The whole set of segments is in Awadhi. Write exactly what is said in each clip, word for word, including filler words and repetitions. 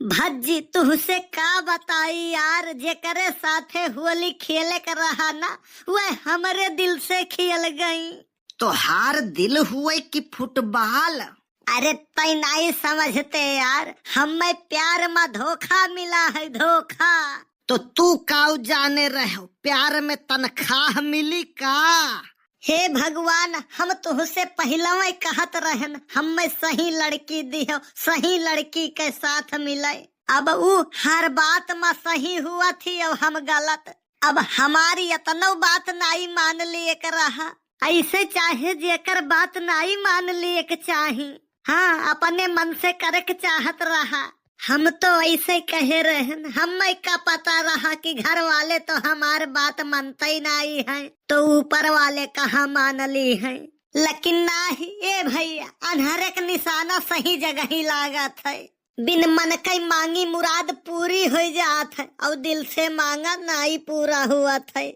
भज्जी, तुहसे का बताई यार, जेकरे साथे होली खेले के रहा ना, वह हमरे दिल से खेल गई। तोहार दिल हुए कि फुटबॉल? अरे, तै नाई समझते यार, हमें प्यार में धोखा मिला है, धोखा। तो तू काऊ जाने रहो, प्यार में तनखाह मिली का? हे भगवान, हम तुहसे पहिलवे कहत रहन, हमें सही लड़की दिहो, सही लड़की के साथ मिले। अब ऊ हर बात में सही हुआ थी और हम गलत। अब हमारी एतनो बात नाई मान लिए के रहा। ऐसे चाहे जेकर बात नाई मान लिए के चाही। हाँ, अपने मन से करे के चाहत रहा। हम तो ऐसे कहे रहन, हमें का पता रहा कि घर वाले तो हमार बात मानते ही नाई हैं, तो ऊपर वाले कहाँ मान ली हैं। लेकिन नाही, ए भैया, अन्हरे के निशाना सही जगह ही लागत है। बिन मन के मांगी मुराद पूरी हो जात है, और दिल से मांगा नाई पूरा हुआ है।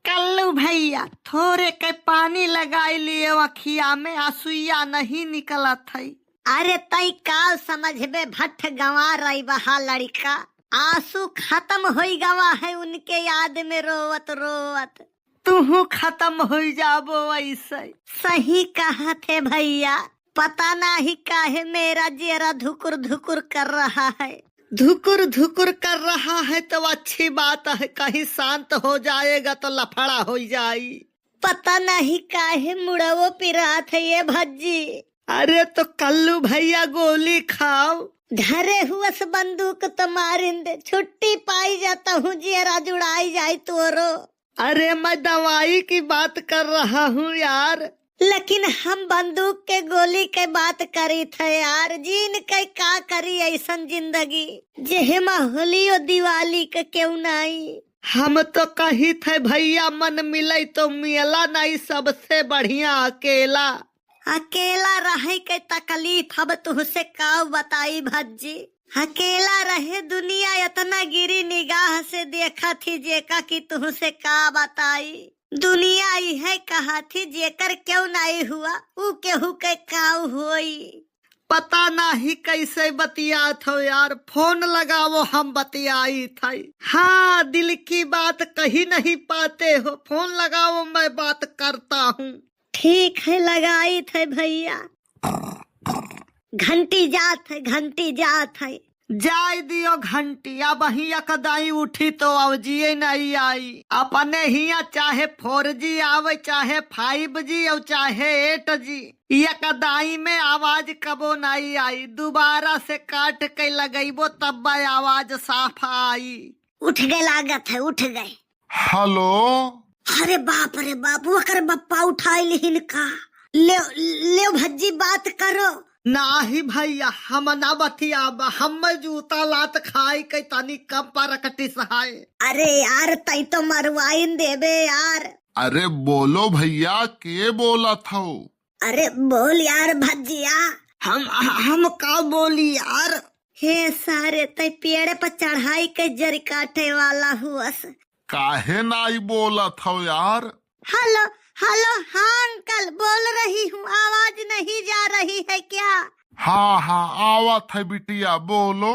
कल्लू भैया, थोरे के पानी लगाई लिए अखिया में, आंसुइया नहीं निकलत है। अरे तई का समझबे, भट्ठ गंवा रही बहा लड़का, आंसू खत्म होई गवा है उनके याद में रोवत रोवत। तुहू खत्म होई जाबो ऐसे। सही कहा थे भैया, पता नहीं काहे मेरा जियरा धुकुर धुकुर कर रहा है। धुकुर धुकुर कर रहा है तो अच्छी बात है, कहीं शांत हो जाएगा तो लफड़ा हो जाई। पता नहीं काहे मुड़वो पिरात है ये भज्जी। अरे तो कल्लू भैया गोली खाओ। धरे हुअस बंदूक तो मारिन दे, छुट्टी पाई जाता हूँ, जियरा जुड़ाई जाई तोरो। अरे मैं दवाई की बात कर रहा हूँ यार। लेकिन हम बंदूक के गोली के बात करी थे यार, जीन के का करी ऐसन जिंदगी, जेहेमा होलियो दिवाली के क्यों नाई। हम तो कही थे भैया मन मिले तो मिला नहीं, सबसे बढ़िया अकेला। अकेला रहे के तकलीफ अब तुहसे का बताई भज्जी। अकेला रहे दुनिया इतना गिरी निगाह से देखा थी जेका कि तुहसे का बताई। दुनिया इहे कहा थी जेकर क्यों नहीं हुआ, ऊ केहू के काऊ होई। पता नहीं कैसे बतियात हो यार, फोन लगाओ हम बतियाई थे। हाँ, दिल की बात कही नहीं पाते हो, फोन लगाओ मैं बात करता हूँ। ठीक है, लगाई थे भैया। घंटी जात है, घंटी जात है। जाय दियो घंटी, अबहीं एक दाई उठी तो आवाजिए नहीं आई। अपने हियाँ चाहे four G आवे, चाहे five G और चाहे eight G, एक दाई में आवाज कबो नहीं आई। दोबारा से काट के लगइबो तब आवाज साफ आई। उठ गए लागत है, उठ गए। हेलो। अरे बाप रे बाप, ओकर बप्पा उठाई लिहिन का? ले, ले भज्जी बात करो। नाही भैया, हम ना बतियाब, हम जूता लात खाई के तनी कम प्रैक्टिस है। अरे यार, तई तो मरवाइन देबे यार। अरे बोलो भैया, के बोलत हो? अरे बोल यार भज्जिया। हम, हम का बोली यार? हे सारे, तै पेड़ पर चढ़ाई के जरी काटे वाला हुअस। काहे नाई बोलत हो यार? हेलो, हेलो, हाँ अंकल, बोल रही हूँ, आवाज नहीं जा रही है क्या? हाँ, हाँ, आवत है बिटिया, बोलो,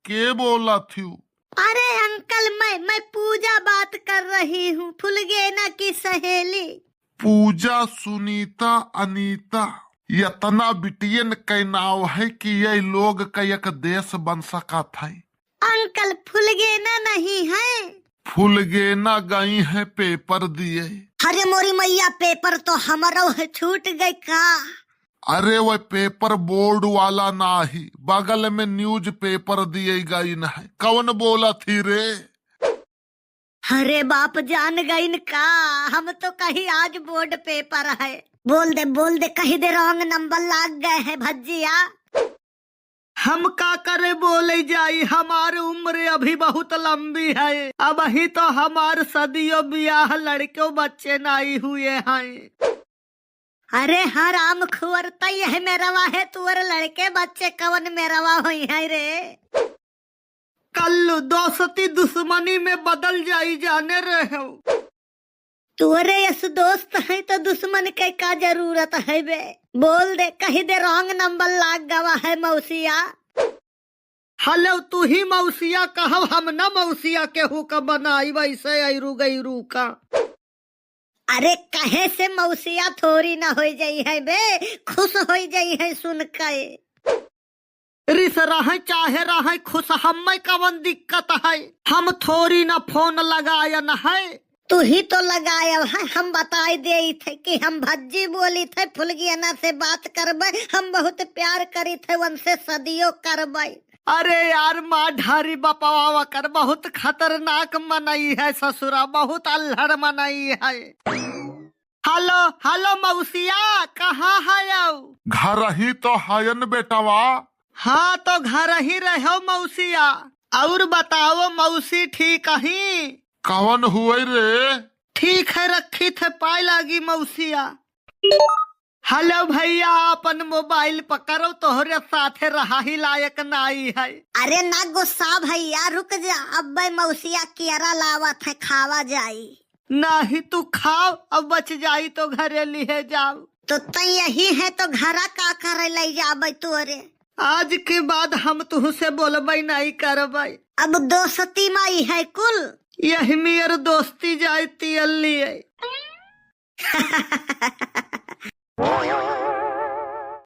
के बोलत हो? अरे अंकल, मैं, मैं पूजा बात कर रही हूँ, फुलगेना की सहेली। पूजा, सुनीता, अनीता, यतना बिटियन के नाव है कि ये लोग का एक देश बन सकत है। अंकल, फुलगेना नहीं है? फुलगेना गई है पेपर दिए। अरे मोरी मैया, पेपर तो हमरो है, छूट गए का? अरे वह पेपर बोर्ड वाला नाही, बगल में न्यूज पेपर दिए गई न है। कौन बोलत ही रे? अरे बाप, जान गइन का? हम तो कही आज बोर्ड पेपर है। बोल दे, बोल दे, कही दे रॉन्ग नंबर लाग गए है भज्जिया। हम का करे बोले जाई, हमार उम्र अभी बहुत लंबी है, अबही तो हमार सदियों बियाह लड़के बच्चे नाई हुए हैं। अरे हराम खुअर, तै यह मेरवा है, तुअर लड़के बच्चे कवन मेरवा होई है रे? कल्लू, दोस्ती दुश्मनी में बदल जाई, जाने रहो। तोरे यस दोस्त है तो दुश्मन के का जरूरत है बे? बोल दे, कही दे रॉन्ग नंबर लाग गवा है मौसिया। हलो, तू ही मौसिया कहव, हम न मौसिया केहू का बनाई वैसे ऐरू गैरू का। अरे, कहे से मौसिया थोरी न होइ जइहैं बे, खुश होइ जइहैं सुन के। रिस रहैं चाहे रहैं खुश, हम्मै कवन दिक्कत है? हम थोरी न फोन लगायन है। तू ही तो लगायव है, हम बताइ देइत है कि हम भज्जी बोलित है, फुलगियना से बात करबै, हम बहुत प्यार करित है, उनसे सदियो करबै। अरे यार, माँ ढारी बपवा वकर बहुत खतरनाक मनई है ससुरा, बहुत अल्हड़ मनई है। हेलो, हेलो मौसिया, कहाँ हयौ? घरही तो हयन बेटवा। हाँ, तो घरही रहो मौसिया। और बताओ मौसी, ठीक ही? कवन हुए रे? ठीक है, रखित है, पाए लागी मौसिया। हेलो भैया, अपन मोबाइल पकड़ो, तोहरे साथे रहा ही लायक नाई है। अरे ना गुस्सा भैया, रुक जा, अब्बे मौसिया कियरा लावत है, खावा जाई। नाही तू खाव, अब बच जाई तो घरे लिहे जाव। तो तै यही है तो घरा का करे लइ जाबै तोरे? आज के बाद हम तुहसे बोलबै नाई करबै। अब दोस्ती माई है कुल। यही मेर दोस्ती जाए तियल लिए।